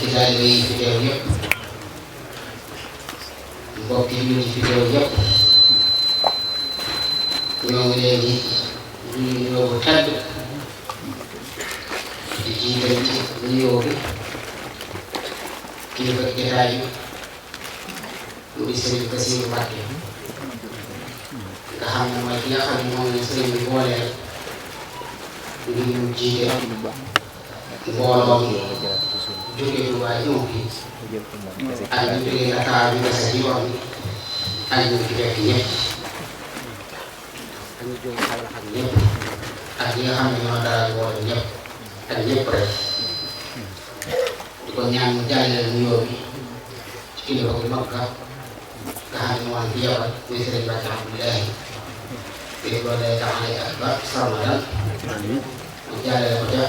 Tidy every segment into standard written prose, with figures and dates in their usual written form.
mbokki taalibe yi fi teew yëpp mbokki jullit yi fi teew yëpp ñoo ngi leen di nuyoo bu tedd di jiital ci nuyoo bi kilifa jotaay bi mu di Sëriñ Bassirou Mbacké nga xam ne mooy ki nga xam ne moom la sëriñ bi booleel ngir ñu jiite mbooloo mi jóge Tuubaa ñëw fi ak ñu jógee Dakar bi dese ci yoon bi ak ñu fi fekk ñëpp ak ñi nga xam ne ñoo dalal mbooloo ñëpp ak ñëpp rek di ko ñaan mu jàllale nuyoo bi ci kilifa bu mag nga xam ne moom fi yabal muy Sëriñ Mbacké Abdoulaye te loolu day taxale ak ba Ramadan mu jàllale ko ca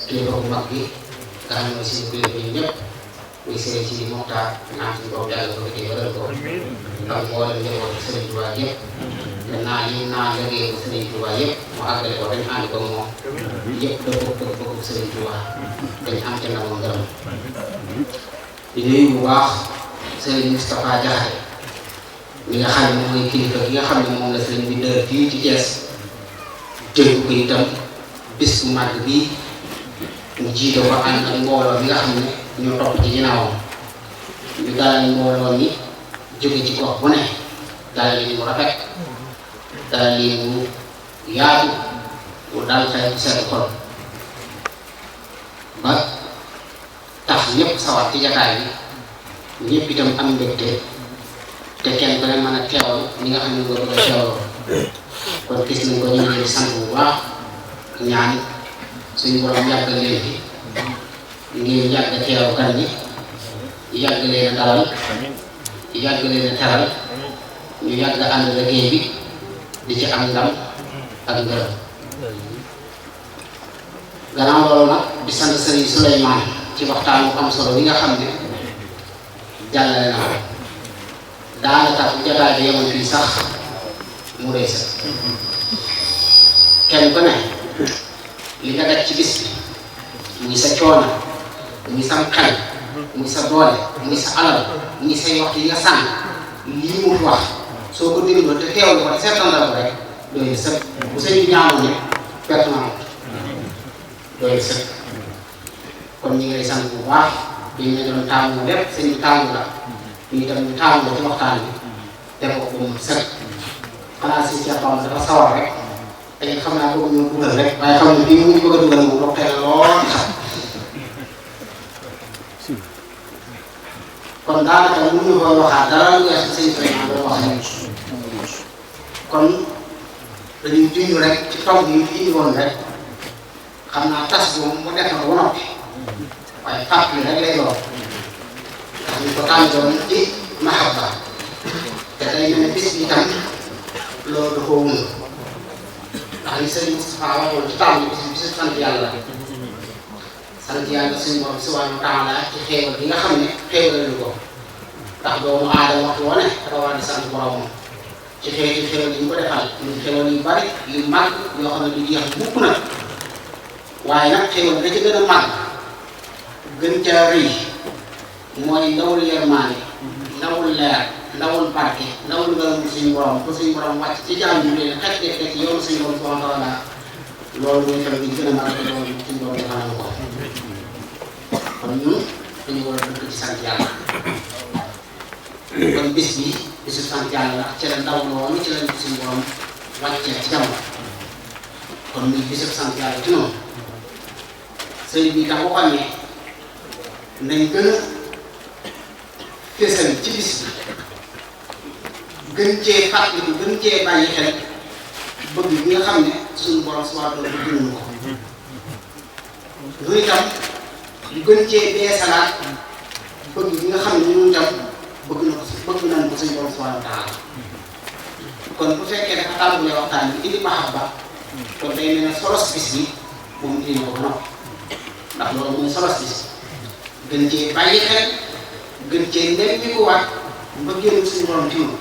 kilifa bu mag gi nga xam ne mooy suñu kilifa yi ñëpp muy Sëriñ Sidi Mokhtar naan suñu bopp yàlla ko fekkee ba dal ko ak mboolem njabootu Sëriñ Tuubaa yëpp te naa yi naa liggéey ko Sëriñ Tuubaa yëpp mu àggale ko dañ ànd ko moom yëpp dëppoo Sëriñ Tuubaa dañ am ca ndamu ngërëm di nuyu bu baax Sëriñ Moustapha Diakhaté mi nga xam ne mooy kilifa gi nga xam ne moom la sëriñ bi dër fii ci Thiès jël ko itam bis bu màgg bii mu jiite ko ànd ak mbooloo bi nga xam ne ñoo topp ci ginnaawam ñu dalal mbooloo mi jóge ci gox bu ne dalal yi mu rafet dalal yi mu yaatu mu dal xel seen xol ba tax ñëpp sawar ci jataay bi ñëpp itam am mbégte te kenn ku ne mën a teewal ñi nga xam ne nga bëgg a teewloo kon gis nañ ko ñu ngi leen di sant bu baax ñaan suñu borom yàggal leen fi ngir yàgg a teew gan ñi yàgg leen a dalal yàgg leen a teral ñu yàgg a ànd liggéey bi di ci am ndam ak ngërëm gannaaw loolu nag di sant Sëriñ Souleymane ci waxtaan bu am solo bi nga xam ne jàllale na ko daanaka bu jotaay bi yemoon fii sax mu rëy sax kenn ku ne li nga daj ci bis bi muy sa coono muy sa xel muy sa doole muy sa alal muy say waxtu yi nga sànni lii mu wax soo ko dégloo te teewlu ko te seetantal ko rek doy na sëkk bu sëñ bi ñaamoon ne perte naa ko doy na sëkk kon ñu ngi lay sant bu baax bi ñu doon taamu lépp sëñ bi taamu la ñu itam ñu taamu la ci waxtaan bi def ko ba mu sëkk xanaa si Cheikh Bamba dafa sawar rek te xam naa bëgg ñu dugal rek waaye xam ne bii mu ngi bëgg a dugal moom dox teel lool kon daanaka mënuñu ko waxaat dara lu weesu sëñ Souleymane doon wax rek kon dañuy junj rek ci tomb yi fi indi woon rek xam naa tas moom mu def na ko ba noppi waaye fàttali rek lay doon ndax ñu ko tàmbaloon ci mahabba te day mel ne bis bi tam loolu da koo wund ndax li Sëriñ Moustapha waxoon ci tàmbali bis bi bisu sant yàlla sant yàlla suñu borom subhanahu wa taala ci xéewal bi nga xam ne xéewal nañu ko ndax doomu aadama waxtu wane dafa war di sant boromam ci xeeti xéewal yi ñu ko defal ñu xéewal yu bari yu màgg yoo xam ne du jeex mukk na waaye nag xéewal da ci gën a màgg gën ca rëy mooy ndawul yërmaane ndawul leer ndawul barke ndawul ngërëm suñu borom ba suñu borom wàcc ci jaam ñu leen xet ci yoonu suñu borom subhanahu wa taala loolu mooy xel bi ñu gën a màgg loolu suñu borom defal na ko kon ñun dañu war a dëkk ci sant yàlla kon bis bi bisu sant yàlla la ci la ndaw loolu ci la suñu borom wàccee ci jamono kon muy bisu sant yàlla ci noonu sëriñ bi tam waxoon ne nañ gën a fésal ci bis bi gën cee fàttaliku gën cee bàyyi xel bëgg bi nga xam ne suñu borom subhanahu wa taala bëgg nañu ko loolu itam ñu gën cee beesalaat bëgg bi nga xam ne ñun itam bëgg nañ ko suñu borom subhanahu wa taala kon bu fekkee dafa tàmbalee waxtaan bi indi mahabba kon day mel ne solos bis bi moom indi na ko ba noppi ndax loolu mooy solos bis gën cee bàyyi xel gën cee ndemmikuwaat mbëggeelu suñu borom ci moom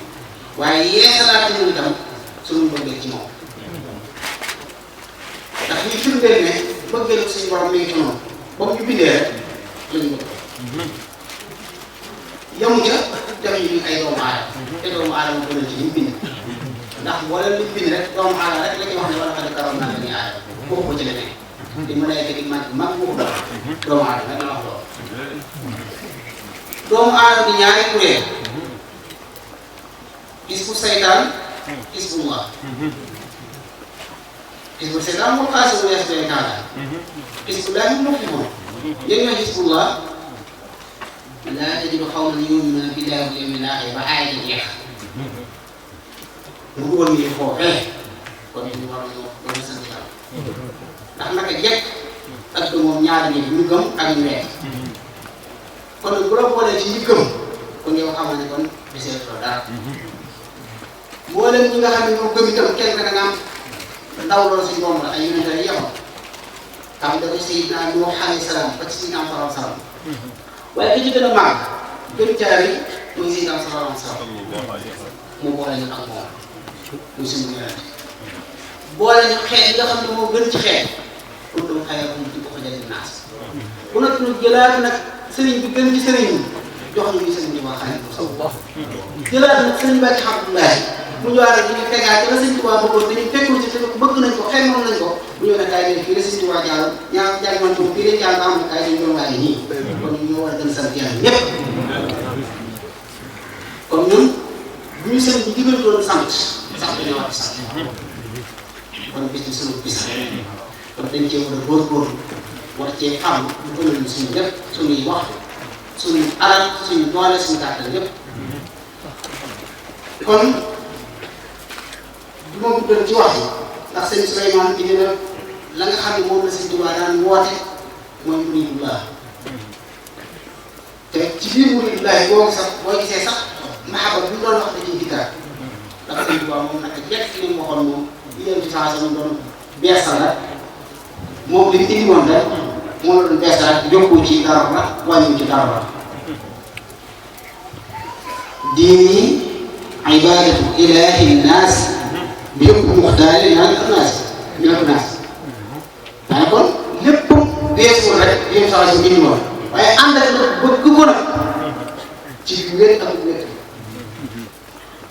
waaye yeesalaat ñun itam suñu mbëggeel ci moom ndax ñu firndeel ne mbëggeelu suñu borom mi ngi ci moom ba mu ñu bindee rek lañu yamu ca def ñu ay doomu aadama te doomu aadama gënal ci liñ bind ndax wala liñ bind rek doomu aadama rek la ñuy wax ne wala xam ne karoon naa dañuy aadama foofu ko ci leneen di malaayka di mag boobu doomu aadama rek la wax loolu doomu aadama di ñaari kuréel gis bu saytaan gis bu Allah gis bu saytaan moo xaasi bu yees doy taala gis bu daal moo fi moom yéen ñoo gis bu Allah laa tajidu qawman yu'minuuna billaahi wal yawmil aaxir ba aaya ji jeex mu woon ñu foofee kon ñu war nañoo gën a sant Yàlla ndax naka jekk ak moom ñaari nit ñu gëm ak ñu wéet kon nag bu la boolee ci ñi gëm kon yow xamal ne kon deseetoo dara mboolem ñi nga xam ne ñoo gëm itam kenn ka da nga am ndaw loolu suñu borom la ay yonente yi yemoon xam dafa Seydina Nuux alayhi salaam ba ci Seydina Muhammad salaam waaye ki ci gën a màgg gën caari mooy Seydina sallallahu alayhi wa sallam mu boole ñu ak moom muy suñu yonente boole ñu xeet yi nga xam ne moo gën ci xeet pour dum xayrakum uxrijat linnaas bu nag ñu jëlaat nag sëriñ bi gën ci sëriñ yi jox ñu sëriñ bi waa Xaadimu Rasuul jëlaat nag sëriñ Mbàkke Abdoulaye mu ñëwaat rek ñu ngi tegaat ci la sëriñ Tuubaa bëggoon te ñu fekkul ci te bëgg nañ ko xemoon nañ ko bu ñëw ne kaay ne fii la sëriñ Tuubaa jàll ñaar jàng man ko fii la jàng ba xam ne kaay dañ doon waaye nii kon ñu war a gën a sant Yàlla ñëpp kon ñun bu ñu sëriñ bi digal doon sant sax dañoo war a sant kon bis bi suñu bis kon dañ cee war a góorgóorlu war cee xam lu gënal ñu suñu lépp suñuy waxtu suñu alal suñu doole suñu kàttan lépp kon du ma guddal ci wax yi ndax sëñ Souleymane indi na la nga xam ne moom la sëñ Tuubaa daan woote mooy muridullah te ci biir muridullah boo gisee sax mahaba bi mu doon wax da ciy dikkaat ndax sëñ Tuubaa moom nag jekk li mu waxoon moom li leen ci saa sama doon beesal la moom li mu indi woon rek moo la doon beesal yokku ci dara la wàññiwu ci dara la diini ibadatu ilahi nnaas bi yëpp muxtaari naan naas waaye kon lépp weesu rek yéen saa si indi woon waaye ànd ak nag bëgg ko nag ci wér ak wér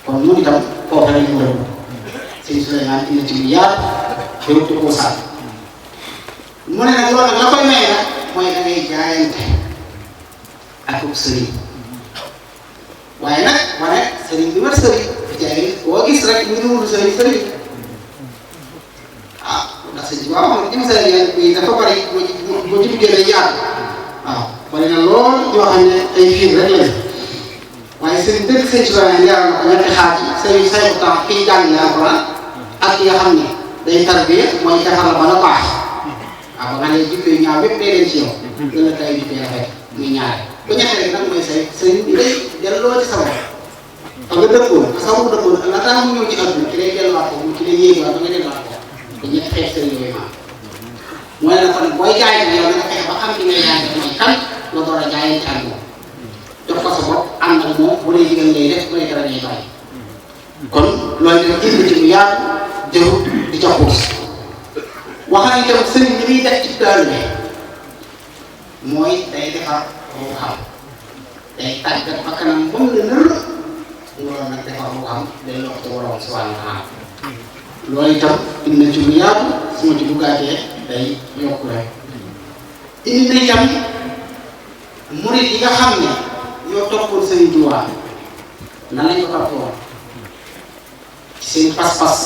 kon ñun itam foofu rek ñu war a sëñ Souleymane indi ci lu yaatu jërëjëf di ko saal mu ne nag loolu nag la koy may nag mooy da ngay jaayante ak sëriñ waaye nag wane sëriñ bi war sëriñ jaay boo gis rek ñu ngi wut sëriñ ah ndax sëriñ bi waaw moom li mu sëriñ bi dafa bari boo ci duggee day yaatu waaw bari na lool yoo xam ne ay fiir rek lañ waaye sëriñ dëgg sëriñ si wàllu yaram na ko ñetti xaaj yi sëriñ say bu tax kiy jàng alxuraan ak ki nga xam ne day tarbiya mooy defar la ba la baax waaw ba nga ne jikko yu ñaaw yëpp day leen ci yow gën a tay jikko rafet muy ñaare bu ñetteel nag mooy sëriñ bi day delloo ci sa bopp fa nga dëkkoon fa sa bopp dëkkoon la tax mu ñëw ci àdduna ci lay delluwaat ko ci lay yéegiwaat ba nga delluwaat ko te ñetti xeet sëriñ yooyu maam mooy nag kon booy jaay nag yow nga fexe ba xam ki ngay jaay mooy kan nga door a jaayante ak moom jox ko sa bopp ànd ak moom bu dee digal ngay def bu dee dara ngay bàyyi kon loolu dina jënd ci lu yaatu jëru di ca xuus waxal itam sëriñ bi muy def ci taalibe mooy day defar boo xam day tàggat ba kanam ba mu ne nër loolu nag defar boo xam day lokk ci borom subhanahu wa taala loolu itam indi na ci lu yaatu su ma ci duggaatee day yokku rek indi na itam murit yi nga xam ne ñoo toppoon Sëriñ Tuubaa nan lañ ko toppoon ci seen pas-pas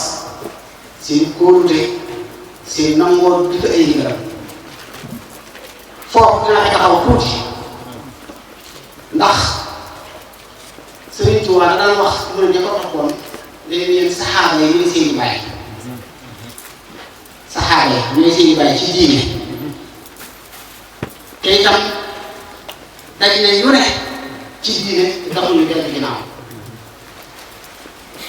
seen kóolute seen nangoo di ko ay ndigal foofu dinaa taxaw tuuti ndax Sëriñ Tuubaa da daan wax mu ne ña ko toppoon léegi yéen saxaaba yi ñooy seen i bàyyi saxaaba yi ñooy seen i bàyyi ci diine te itam daj nañ lu ne ci diine ndax ñu dellu ginnaaw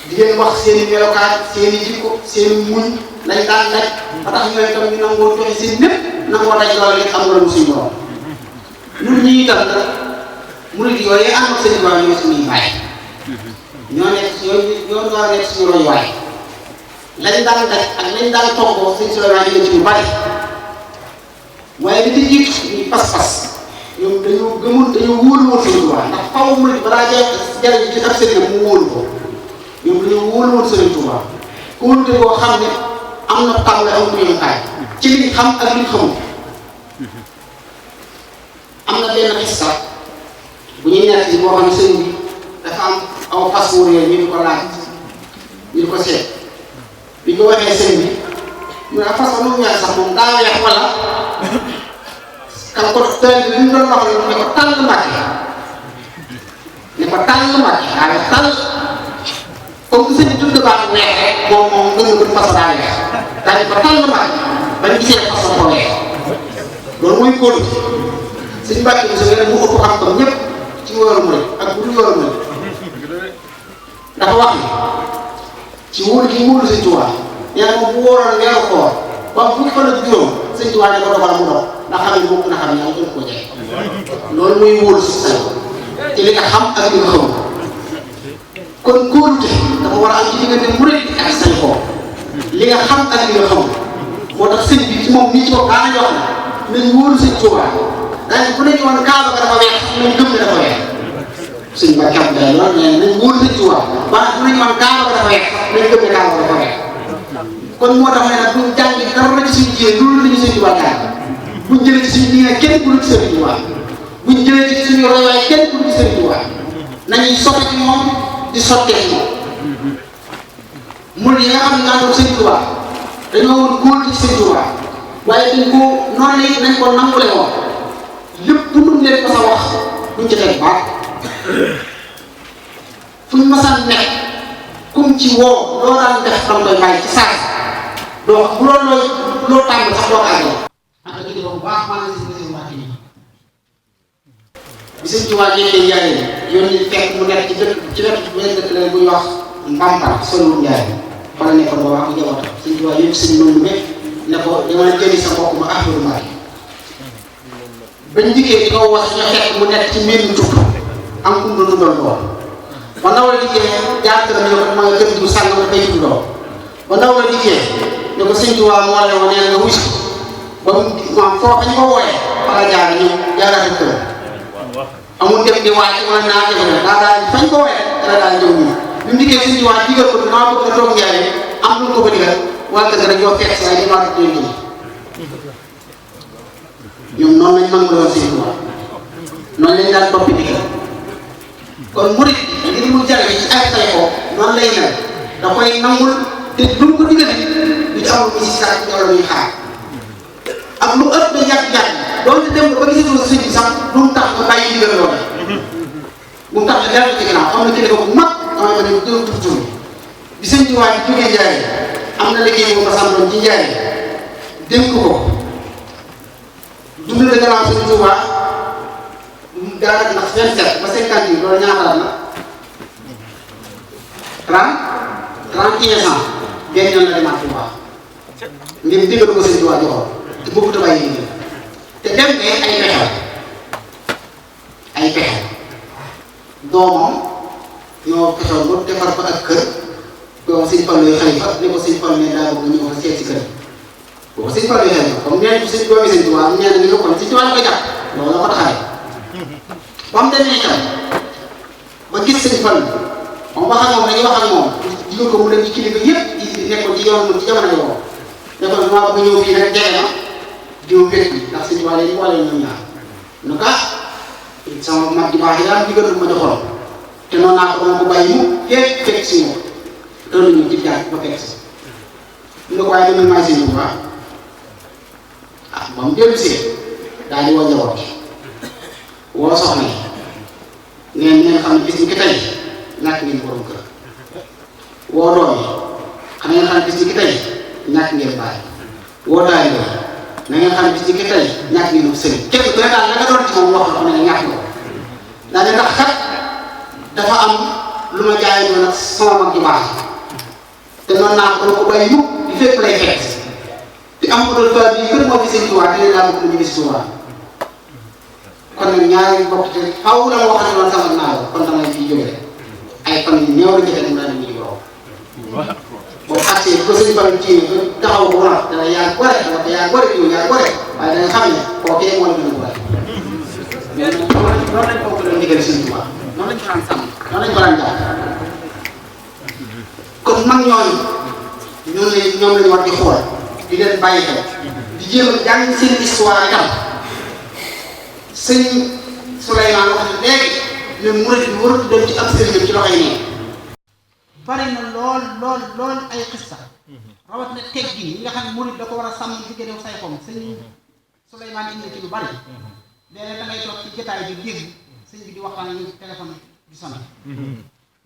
di leen wax seen i melokaan seen i jikko seen i muñ lañ daan daj ba tax ñooy itam ñu nangoo joxe seen lépp nangoo daj loolu lépp am nga lu suñu borom ñun ñii itam nag murid yooyu ànd ak seen borom ñoo suñuy bàyyi ñoo nekk ñoo war a nekk suñu royuwaay lañ daan daj ak lañ daan toggoo suñ si royuwaay ci lu bari waaye li ci jiitu ñuy pas-pas ñoom dañ dañoo gëmoon dañoo wóolu woon Sëriñ Tuubaa ndax faw mu balaa jariñ ci ab sëriñ mu wóolu ko ñoom dañoo wóolu woon Sëriñ Tuubaa kóolute koo xam ne am na tàmbali am na yëngukaay ci liñ xam ak liñ xamul. am na benn xista bu ñuy nekk ci boo xam ne sëriñ bi dafa am aw fas wu réer ñu di ko laaj ñu di ko seet bi ñu ko waxee sëriñ bi mu ne fas nu mu weex sax moom daa weex wala kan ko teel bi ñu doon wax ne ko tàll Mbàkke ne ko tàll Mbàkke daa weex tàll comme que sëriñ bi tudd baax weex rek moom gën a fas daa weex daa ne ko tàll Mbàkke ba ñu gisee fas ko weex loolu mooy kóolu Sëñ Mbàkke bi sa mu ëpp xam-xam ñëpp ci yoonu murid ak bu dul yoonu murid dafa wax ni ci wóolu gi wóolu Sëñ Tuubaa nee na moom bu wóoroon weeru koor ba fukki fan ak juróom Sëñ Tuubaa ne ko doxal mu dox ndax xam ne bokk na xam yàlla gën koo jege loolu muy wóolu si sa te li nga xam ak li nga xamul kon kóolute dafa war a am ci diggante murid ak say xool li nga xam ak li nga xamul moo tax sëñ bi ci moom nii ci bopp daanañu wax ne nañ wóolu Sëñ Tuubaa daañu bu nekk woon kaaba ga dafa weex nañ gëm ne dafa weex suñ ba kam day loolu nee nañ wóolu Sëñ Tuubaa waaye bu nekk woon kaaba ga dafa weex nañ gëm ne kaaba ga dafa weex kon moo tax ne nag buñ jàngi dara ci suñu jiyee loolu la ñu Sëñ Tuubaa jàng buñ jëlee ci suñu diine kenn ku dul Sëñ Tuubaa buñ jëlee ci suñu roywaay kenn ku dul Sëñ Tuubaa nañuy sotti ci moom di sottee ci moom murid yi nga xam ne naan Sëñ Tuubaa dañoo woon góor ci Sëñ Tuubaa waaye dañ ko noonu la nañ ko nangule woon lépp lu leen ko sa wax duñ ci teg baax fuñ masaan nekk kum ci woo loo daan def dam koy bàyyi ci saa donc bu loolu loo tàmbali sax doo ko àggee. anta gi bu baax maa ngi si wax ci bi Sëñ Tuubaa génnee Njaaréem yónni fekk mu nekk ci dëkk ci wetu benn dëkk la buy wax Mbambar soriwul Njaaréem fa la nekkoon ba wax ak njabootam Sëñ Tuubaa yóbbu sëñ noonu ne ko dama jëli sa mbokk ma Ahmadu Mbàkke bañ dikkee di ko wax ñu fekk mu nekk ci mbir mi tukk am ku mu doon doon lool ba ndaw la dikkee jaar këram ne ko ma nga gëm bu sàng ma bay tudd lool ba ndaw la dikkee ne ko Sëñ Tuubaa moo la woon nee nga wusi ba mu maam foo fañ ko wooyee fa la jaar ñu jaaraat këram amul dem di wàcc wala naa jafe daa daal fañ ko wooyee dara daal ñëw ñu bi mu dikkee Sëñ Tuubaa digal ko maa bëgg nga toog Njaaréem am lu ko fa digal wala kër rek ñoo fekk si ay dimanche ak ñoom ñoom noonu lañ mën doon Sëñ Tuubaa noonu lañ daan toppi digal kon murid ngir mu jàll ci ay tale ko noonu lay mel da koy nangul te lu mu ko digal du ci amul si saa ci wala muy xaar ak lu ëpp da yàgg-yàgg doonte dem ba gisatoo sëñ bi sax lu mu tax nga bàyyi digal loolu bu mu tax nga dellu ci ginnaaw xam na kilifa bu mag damay ba ne dëw tur bi Sëñ Tuubaa bi jógee Njaaréem am na liggéey bu ma santoon ci Njaaréem dénk ko dund la gannaaw Sëñ Tuubaa daanaka ndax 27 ba 50 yi loolu ñaata la 31 ans benn yoon la demaat Tuubaa ngir digal ko Sëñ Tuubaa joxoon te bëggut a bàyyi liggéey te dem bee ay pexe doomam ñoo fexoon ba defar fa ak kër boobu Sëñ Fallu yu xalifa ne ko Sëñ Fallu ne daa bëgg ñëw fa seet si kër boobu Sëñ Fallu yu xalifa comme nee nañ Sëñ doomi Sëñ Tuubaa nee na ñu kon Sëñ Tuubaa la ko jàpp loolu la ko taxawee ba mu demee itam ba gis Sëñ Fallu moom wax ak moom dañuy wax ak moom digal ko mu dem ci kilifa yëpp yi nekkoon ci yoon ci jamono yoo ne ko maa bëgg ñëw fii rek jege ma jiw fekk bi ndax Sëñ Tuubaa lañu boole ñoom ñaar nu ka sama mag ji baax yi daal digal ma joxoon te noonu naa ko dama ko bàyyi mu fekk si moom loolu ñu ci jaar ba fekk si ñu ne ko waaye dama maa Sëñ Tuubaa ah ba mu dellu see daal di woo njaboot woo soxna yi ngeen xam ne bis ni ki tey ñàkk ngeen borom kër woo doom yi xam ngeen xam ne bis ni ki tey ñàkk ngeen bàyyi woo daay na ngeen xam ne bis ni ki tey ñàkk ngeen ko sëriñ kenn ku ne daal la nga doon ci moom wax la ko ne ñàkk nga ko daal ndax kat dafa am lu ma jaay noonu nag sama mag ju baax te noonu naa ko ko bàyyi mukk di fépp lay fekk te am ko doon fa bi kër moo fi Sëñ Tuubaa te leen laa bëgg mu ñu gis Tuubaa kon nag ñaari bokk te faaw la ma waxati woon sama naa la kon damay fii jóge rek ay fan yu néew la jëfe mu daal di ñu borom boo xasee ko Sëñ Fallu ci taxaw ko war dana yaa gore wala yaa gore jiw yaa gore waaye da nga xam ne koo kee moo la gën a gore mais nag noonu lañ ko doon ndigal Sëñ Tuubaa noonu lañ ko daan sàmm noonu lañ ko daan jàpp kon mag ñooñu ñoom lañu war di xool di leen bàyyi xel di jéem a jàng seen histoire itam sëñ Souleymane wax na léegi ne murid bi warut dem ci ab sëriñam ci loxoy nii bari na lool ay xista rawat na teg gi yi nga xam ne murid da ko war a sàmm di gënew say xom sëñ Souleymane indi ci lu bari léeg-léeg da ngay toog ci jotaay bi dégg sëñ bi di waxtaan ñu téléphone di sonné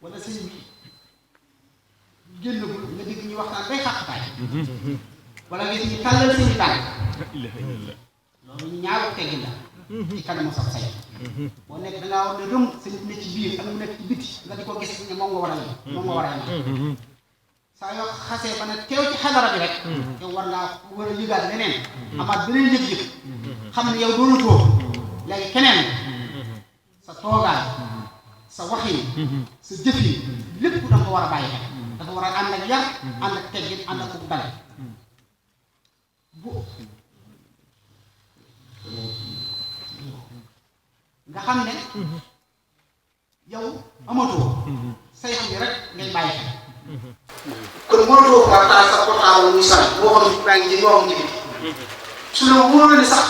wala sëñ bi génnagul nga dégg ñuy waxtaan bay xàqtaay wala nga ñu tàllal seen i tànk loolu ñaaw teggin la ci kanamu sax say boo nekk da ngaa war ne rëm sëñ bi ne ci biir ak mu nekk ci biti nga di ko gis ne moom nga war a yem moom nga war a yem saa yoo xasee ba ne teew ci xadara bi rek yow war a yëgaat leneen amaat beneen yëg-yëg xam ne yow doonu toog léegi keneen sa toogaay sa waxin sa jëfin lépp da nga ko war a bàyyi xel dafa war a ànd ak yar ànd ak teggin ànd ak dal bu nga xam ne yow amatoo say xam yi rek ngay bàyyi xel kon mënatoo ko taal sa portable muy sànni moo xam ne baa ngi jël moo xam ne su la wóoree ni sax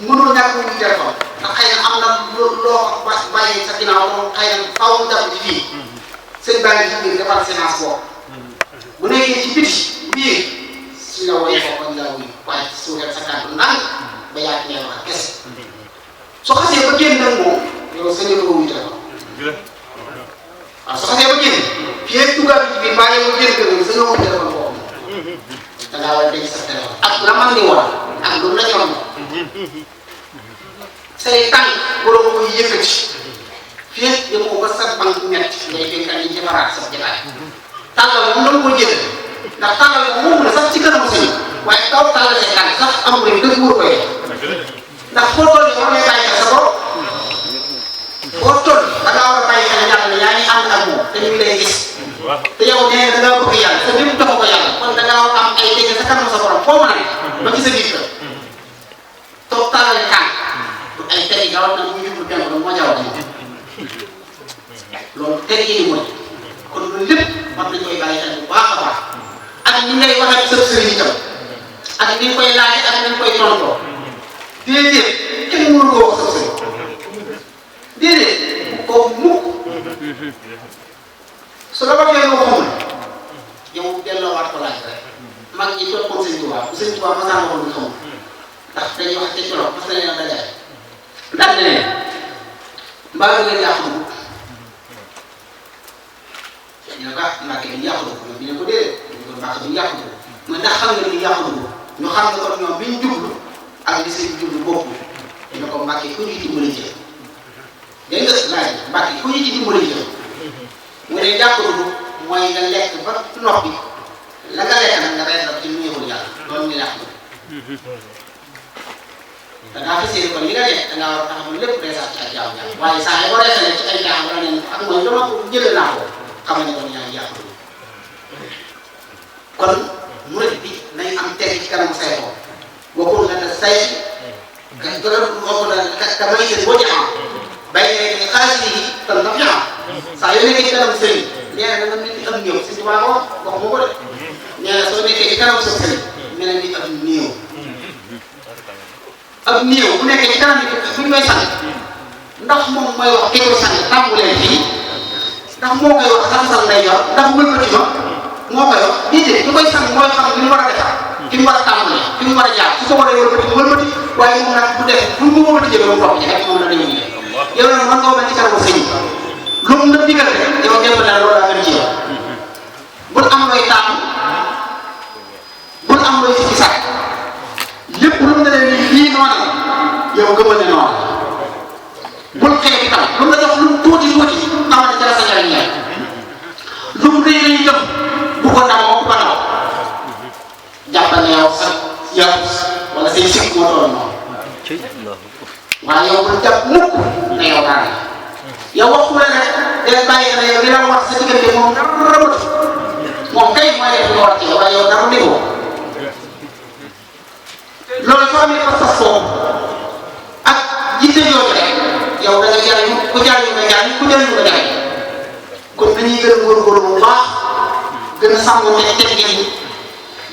mënoo ñàkk muy téléphone ndax xëy na am na loo bàyyi sa ginnaaw moom xëy na faaw mu jàpp ci fii sëñ baa ngi ci biir defal séance boobu bu nekkee ci biti biir suñ la woyee foofu bañ la wuy waaye suufee sa kàddu ndànk ba yaatu ñee wax kese soo xasee ba génn nag moom yow sañu la ko wuy téléphone waaw soo xasee ba génn fii ak tubaab bi ci biir mbaa yow génn kër gi sañoo wuy téléphone boobu da ngaa war a denc sa téléphone ak la man di war ak lu la ñor say tànk borom koy yëkkati fii ak demoo ba sa banque ñett ngay dénkaan yi defaraat sa jotaay tàllal moom dama ko jël ndax tàllal moom la sax ci kanamu sëñ waaye kaw tàllal say tànk sax amul rek dëgg wóor ko yee ndax foo toll war ngay bàyyi xel sa bopp foo toll da ngaa war a bàyyi xel yàlla ne yaa ngi ànd ak moom te ñu ngi lay gis te yow nee na da ngaa bëgg yàlla sa lépp jox ko yàlla kon da ngaa war a am ay dégg sa kanamu sa borom foo mën a ne ba ci sa biir kër toog tàllal tànk ay tey gaaw na mu yóbbu dem ba moo jaww ji loolu tey jii mooy kon loolu lépp war nañ koy bàyyi xel bu baax a baax ak ni ngay waxee sa sëriñ itam ak ni ñu koy laajee ak ni ñu koy tontoo déedéet kenn mënu koo wax sa sëriñ déedéet koo mukk su la waxee loo xamul yow delloowaat ko laaj rek mag ñi toppoon Sëñ Tuubaa bu Sëñ Tuubaa masaan waxoon lu xamul ndax dañuy wax ca Jolof mas na leen a dajale ndax ne leen mbaa du ngeen yàqu dugub ñu ne ko ah Mbàkke bi ñu yàqu dugub ñu ne ko déedéet ñu ko Mbàkke bi ñu yàqu dugub mais ndax xam nga ni ñu yàqu dugub ñu xam ne kon ñoom bi ñu jublu ak li seen jublu bokkul ñu ne ko Mbàkke ku ñu dimbali jël dégg nga laaj Mbàkke ku ñu ci dimbali jël mu ne yàqu dugub mooy nga lekk ba noppi la nga lekk nag nga rees la ci néewul yàlla loolu nga yàqu dugub da ngaa fas yéene kon li nga def da ngaa war a taxaw lépp day sax ci ay jaamu yàlla waaye saa yi boo reesalee ci ay jaamu wala neen ak mooy dama ko jëlee naa ko xamal ne kon yaa ngi yàqu kon murid bi nañ am teg ci kanamu say bopp bokkul nga ne say ka may seen boo ci am bay ne xaalis yi kon daf ñu am saa yoo nekkee ci kanamu sëriñ nee na nga mel ni am néew si tubaab wax mu ko de nee na soo nekkee ci kanamu sa sëriñ mel ni am néew ab néew bu nekkee ci kanam bi bu ñu koy sang ndax moom mooy wax ki koy sang tàmbulee fii ndax moo koy wax sang lay yor ndax wëlbati ma moo koy wax déedéet ki koy sang mooy xam li mu war a defar fi mu war a tàmbalee fi mu war a jaar su ko waree wëlbati waaye moom nag bu def bu mu wëlbati jëlee moom topp ci rek moom la dañuy liggéey yow nag mën nga mel ci kanamu sëñ lu mu la digal rek yow jëpp na loolu daa gën ci yow bul am looy taamu bul am looy sikki sàkk lépp lu mu ne leen lii noonu la yow gëmal ne noonu bul xeex itam lu mu la jox lu mu tuuti xamal ne ca la sa njëriñ ñeent lu mu rëy rëy itam bu ko ndamoo bu ko ndaw jàppal ne yow sa yow wala say sikk moo toll noonu waaye yow bul jàpp mukk ne yow dara yow waxtu la rek day bàyyi ne yow li la wax sa diggante moom dara rëbët moom kay mooy def lu war ci yow waaye yow dara déggoo loolu soo amee pas-pas foofu ak jiite jooju rek ku jariñu nga jariñ ku jariñu nga jariñ kon dañuy gën a góorgóorlu bu baax gën a sàmm te teggin yi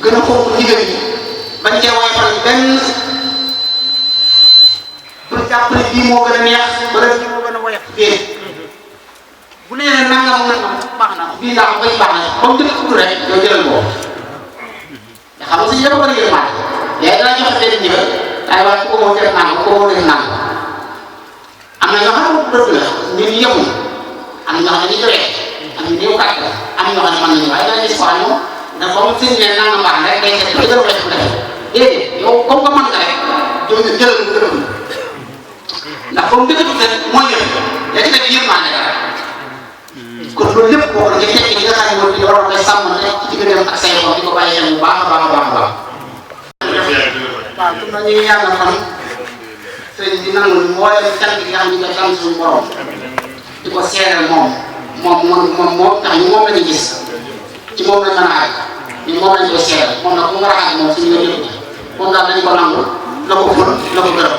gën a fonk ndigal yi bañ cee woyofal benn bul jàpp ne bii moo gën a neex wala bii moo gën a woyof déet bu nee ne nangam baax na bii ndax bay baax na comme dëkk tudd rek yow jëlal boobu nga xam nga si dafa bëri yërmande léegi dana joxe benn ndigal ay waaye ku ko moo def nangam ku ko moo def nangam am na ñoo xam ne dëgg la nit ñi yemuñu am na ñoo xam ne dañuy doyee am na néew kàtt la am na ñoo xam ne mën nañu waaye dana gis quoi moom ndax comme sëñ bi ne nangam baax na rek day seet dëgg la def ko def déedéet yow comme que mën nga rek yow nga jëlal ko gërëm ndax comme dëgg rek mooy yëf yaa ci def yërmande la kon loolu lépp boo ko nga tekki li nga xam ne moom di waroon koy sàmm rek ci digganteem ak say xol di ko bàyyi xel bu baax a baax a baax a baax. waaw comme nag ñu ngi ñaan fan sëriñ bi nangul mboolem cant gi nga xam ne ñu koy sant suñu borom di ko seeral moom tax ñu moom la ñu gis ci moom lañ mën a àgg ñu moom lañ koy seeral moom nag bu nga raxaat moom suñu yëpp moom daal dañu ko nangul la ko ful la ko gërëm